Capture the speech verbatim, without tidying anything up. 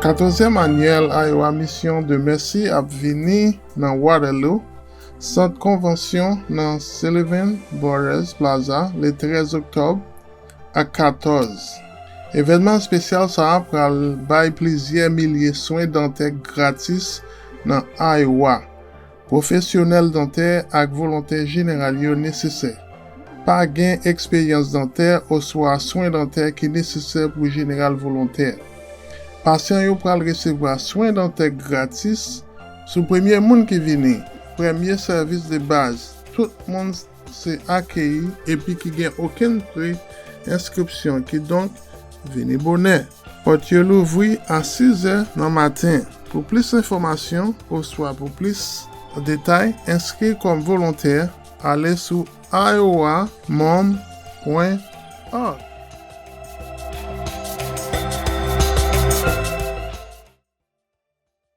Katòzyèm anyèl Iowa Mission de Mercy ap vini nan Waterloo, sant konvansyon nan Sullivan Brothers Plaza, le trèz oktòb a katòz. Evènman espesyal sa a pral bay plizyè milye swen dantè gratis nan Iowa. Pwofesyonèl dantè ak volontè jeneral yo nesesè. Pa gen eksperyans dantè oswa swen dantè ki nesesè pou jeneral volontè. Pasyan yo pral resevwa swen dantè gratis sou premye moun ki vini. Premye sèvis de baz. Tout moun se akeyi epi ki gen okenn pre enskripsyon, kidonk vini bonè. Pòt yo louvri a sizè nan maten. Pou plis enfòmasyon oswa pou plis detay, enskri kòm volontè, ale sou iowa mom pwen org.